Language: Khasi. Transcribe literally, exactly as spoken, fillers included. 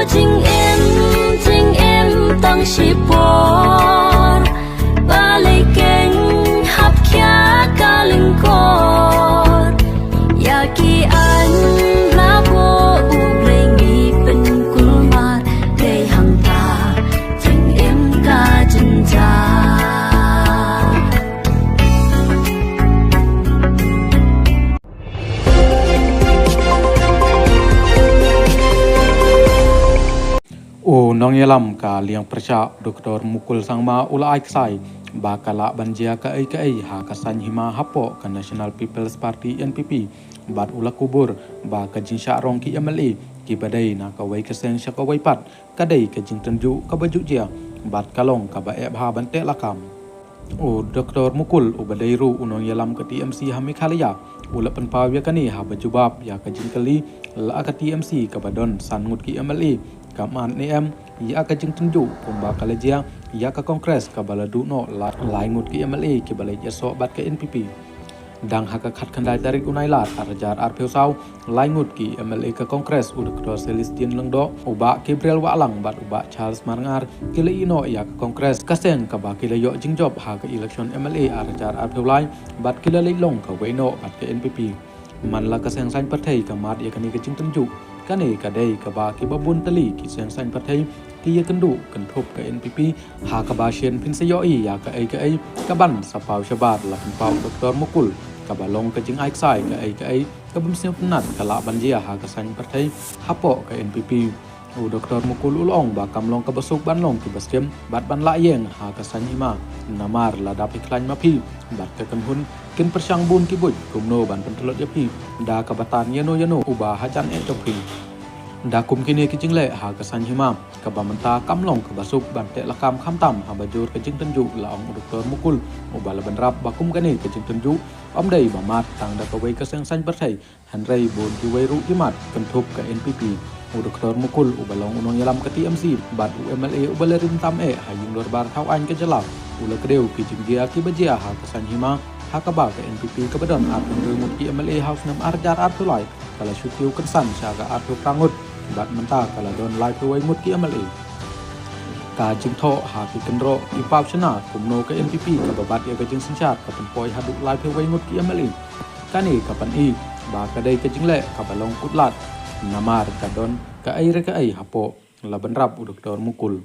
Jingim, jingim tang shipor, ba lei keng hap khia ka lyngkor. Ïa ki aiñ la buh U Blei ngi pynkulmar, dei hangta jingim ka jynjar. U nongïalam ka liang pyrshah Doktor Mukul Sangma u la ai ksai ba ka lah ban jia kaei kaei ha ka saiñ hima hapoh ka National People's Party, N P P, bad u la kubur ba ka jingshah rong ki M L A kiba dei na kawei ka seng sha kawei pat ka dei ka jingtynjuh kaba juh jia bad ka long kaba eh bha ban teh lakam. U Doktor Mukul uba dei ruh u nongïalam ka T M C ha Meghalaya u la pynpaw ïa kane haba jubab ïa ka jingkylli la ka T M C kaba don san ngut ki M L A kam ap ne em ïa ka jingtynjuh kumba ka la jia ïa ka Congress kaba la duh noh la lai ngut ki M L A kiba la ïasoh bad ka N P P. Dang ha ka khatkhyndai tarik u Nailar ar hajar arphew saw, lai ngut ki M L A ka Congress, u Doktor Celestine Lyngdoh, u Bah Gabriel Wahlang bad u Bah Charles Marngar ki la ïeh noh ïa ka Congress, ka seng kaba ki la ïoh jingjop ha ka election M L A ar hajar arphew lai bad ki la leit long kawei noh bad ka N P P. Man la ka seng saiñ pyrthei ka mad ïa kane ka jingtynjuh, kane ka dei kaba kiba bun tylli ki seng saiñ pyrthei ki ïakynduh kynthup ka N P P, ha kaba shen phin sa ïohi ïa kaei kaei kaban sa paw shabar. La pynpaw u Doktor Mukul kaba long ka jingai ksai kaei kaei kabym sngewtynnat ka lah ban jia ha ka saiñ pyrthei hapoh ka N P P. U Doktor Mukul u la ong ba kam long kaba suk ban long kiba skhem bad ban lah ïeng ha ka saiñ hima, namar lada phi khlaiñ ma phi bad ka kynhun, kin pyrshang bun ki buit kumno ban pyntlot ïa phi da kaba tan ïano ïano uba hajan eh jong phi. Da kum kine ki jingleh ha ka saiñ hima, kaba mynta kam long kaba suk ban teh lakam khamtam haba jur ka jingtynjuh, la ong u Doktor Mukul, uba la bynrap ba kum kane ka jingtynjuh ym dei ba mad tang da kawei ka seng saiñ pyrthei, hynrei bun kiwei ruh ki mad kynthup ka N P P. U Doktor Mukul uba long u nongïalam ka T M C bad u M L A uba la rim tam eh ha ïing dorbar thaw aiñ ka jylla, u la kdew ki jingjia kiba jia ha ka saiñ hima, ha kaba ka N P P kaba don arphew hynriew ngut ki M L A ha u snem ar hajar arphew lai ka la shu kiew kynsan sha ka arphew phra ngut bad mynta ka la don laiphew wei ngut ki M L A. Ka jingthoh ha ki kynroh ki paw shynna kumno ka N P P kaba bat ïa ka jingsynshar ka pynpoi haduh laiphew wei ngut ki M L A. Kane ka pyni ba ka dei ka jingleh kaba long kut lad, namar ka don kaei re kaei hapoh, la bynrap u Doktor Mukul.